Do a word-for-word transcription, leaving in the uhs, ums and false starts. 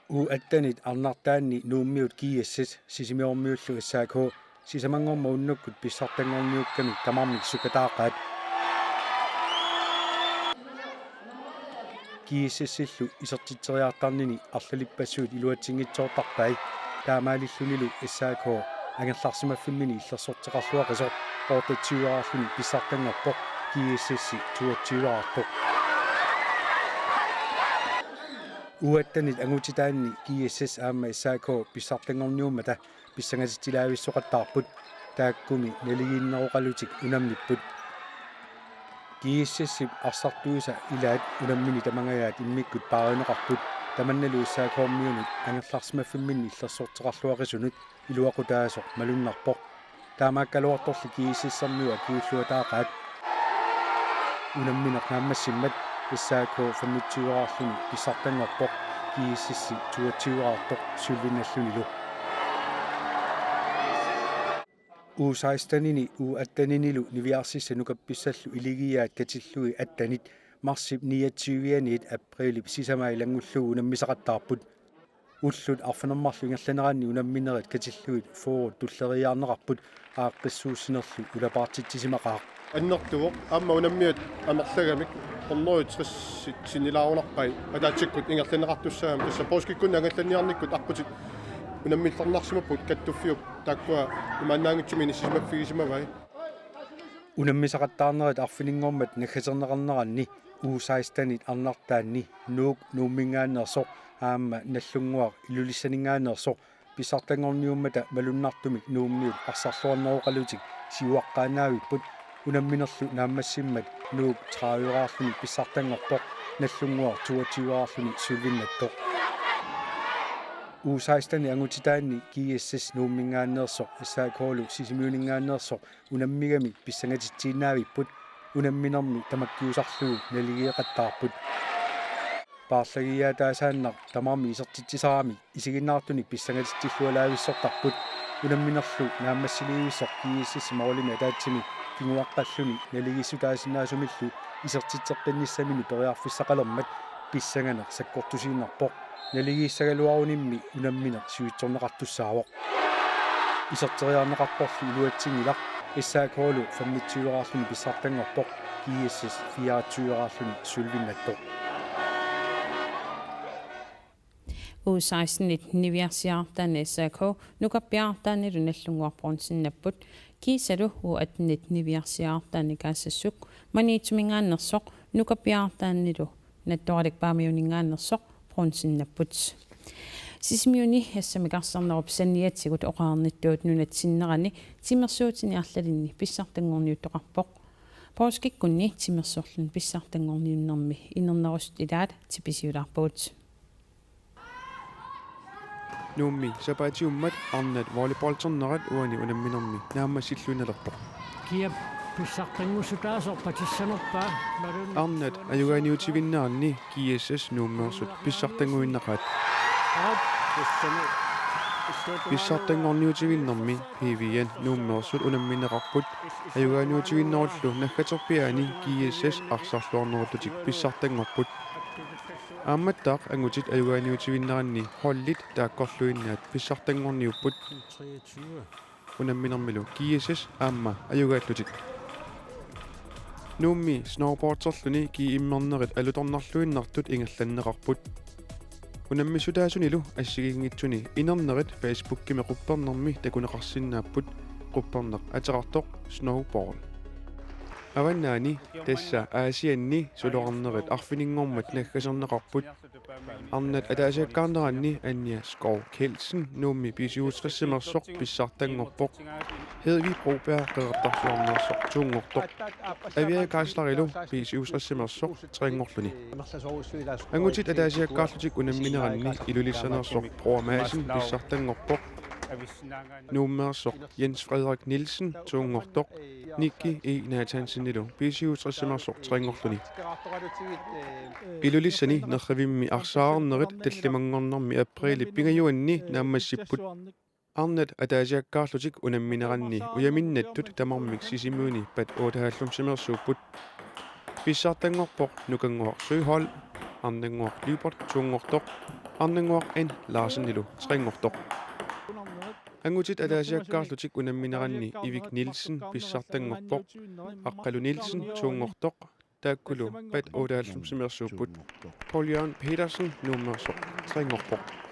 U attenit arnartaanni Nuummiut G S S, Sisimiormiullu S A K sisamanngormat unnukkut pissartanngorniukkamik tamarmik sukkataaqaat. G S S-illu isertitseriartarnini arlalippassuit iluatsinngitsoortarpai. Taamaalillunilu S A K angerlarsimaffimmini illersorteqarluaqisoq otteogtyve-raarluni pissartanngorpoq, G S S toogtyve-raartoq. U attenit angutitaanni G S S aamma S A K pissartanngorniummata pissangatitsilaavissoqattaarput, taakkumi naligiinneroqalutik unammipput. G S S-ip arsartuisa ilaat unammini tamangajaat immikkut paarineqarput, tamannalu S A K-miunut angerlarsimaffimminni illersorteqarluaqisunut iluaqutaasoq malunnarpoq. Taamaakkaluartorli G S S-ermiut akiulluataaqaat. Unammineq naammassimmat S A K femogtyve-raarluni pissartanngorpoq, G S S toogtyve-raartoq sølvinnallunilu. U seksten-ini U atten-inilu niviarsissat nukappissallu iligiiaat katillugit attenit marsip niogtyve-aniit aprilip sisamat ilanngullugu unammisaqattaarput. Ullut arfineq-marluk ingerlaneranni unamminerit katillugit fyrre tulleriiaarneqarput, aaqqissuussinerlu ulapaartitsisimaqaaq. Annertuvoq, aamma unammiat amerlagamik hundrede tres sinnilaarunarpai ataatsikkut ingerlanneqartussaammat, tassa poorskikkunni angallanniarnikkut aqqutit unammillersimapput, kattuffiup taakkua imaannaanngitsumik inissisimaffigisimagai. Unammisaqattaarnerit arfininngormat naggaserneqarneranni U seksten-it arnartaanni Nuuk Nuumminngaanneersoq aamma Nagdlunguaq Ilulissaninngaanneersoq pissartanngorniummata malunnartumik Nuummiut arsarluarneroqalutik siuaqqaannaavipput, unamminerlu naammassimmat Nuuk tredive-raarluni pissartanngorpoq, Nagdlunguaq toogtyve-raarluni sølvinnattoq. U seksten-it angutitaanni G S S Nuumminngaanneersoq S A K-lu Sisimiuninngaanneersoq unammigamik pissangatitsiinnaavipput, unamminermi tamakkiusarlugu naligeeqattaarput. Paarlagiiaataasaannaq tamarmik isertitsisaramik isiginnaartunik pissangatitsillualaavissortarput, unamminerlu naammassiliivissoq G S S-ip målimi ataatsimi kinguaqqalluni naligiissutaasinnaasumillu isertitseqqinnissaminut periarfissaqalermat pissanganeq sakkortusiinnarpoq. Naligiissagaluarunimmi unammineq sivitsorneqartussaavoq. Iserteriarneqartorli iluatsinngilaq, S A K-lu femogtyve-raarluni pissartanngorpoq, G S S fireogtyve-raarluni sølvinnattoq. U seksten-it niviarsiartaanni S A K nukappiartaannilu Nagdlunguaq bronzinnapput, kiisalu U atten-it niviarsiartaanni Kaassassuk Maniitsuminngaanneersoq nukappiartaannilu Nattoralik Paamiuninngaanneersoq bronzinnapput. Sisimiuni assammik arsarnerup saniatigut oqarnittut nunat sinnerani timersuutini arlalinni pissartanngorniuttoqarpoq. Poorskikkunni timersorluni pissartanngorniunnermi inernerusut ilaat tipisiulaarpagut. Nuummi sapaatiummat arnat volleyballternerat uani unamminermi naammassilluinnalerpoq. Kia pissartanngusutaasoq patissanerpaa, malun- Arnat ajugaaniutivinneranni G S S Nuummeersut pissartannguinnaqaat. Pissartanngorniutivinnermi P V N Nuummeersut unammineqarput, ajugaaniutivinnerullu naggaterpiaani G S S arsarluarnerullutik pissartanngorput. Aammattaaq angutit ajugaaniutivinneranni holdit taakkorluinnaat pissartanngorniupput, unamminermilu G S S aamma ajugaallutik. Nuummi snowboarderluni G M-ernerit alutornarluinnartut ingerlanneqarput. Unammissutaasunilu assigiinngitsuni inernerit Facebookimi quppernermi takuneqarsinnaapput, qupperneq ateqartoq Snowball. Avannaani, tassa Aasianni, suloqarnerit arfininngormat naggaserneqarput. Arnat ataasiakkaarneranni Anja Skov Kjeldsen Nuummi B C U tres-imersoq pissartanngorpoq. Hedvig Broberg Qeqertarsuarmeersoq toonngortoq. Avia Kaaslarilu B C U tres-imersoq tredjenngorluni. Angutit ataasiakkaarlutik unammineranni Ilulissaneersoq Bror Madsen pissartanngorpoq. Nuummeersoq Jens Frederik Nielsen toonngortoq, Nikki E. Nathanielu B C U tres-imersoq tredjenngorluni. Ilulissani nerrivimmi arsaarnerit tallimanngornermi aprilip pingajuanni naammassipput. Arnat ataasiakkaarlutik unammineranni ujaminnattut tamarmik Sisimiuni Bat otteoghalvfems-imeersuupput. Pissartanngorpoq Nukannguaq Søholt, Arnannguaq Lyberth toonngortoq, Arnannguaq N. Larsenilu trenngortoq. Angutit ataasiakkaarlutik unammineranni Ivik Nielsen pissartanngorpoq, Aqqalu Nielsen toonngortoq, taakkulu P A T otteoghalvfemsimeersuupput. Paul Jørgen Petersen Nuummeersoq trenngorpoq.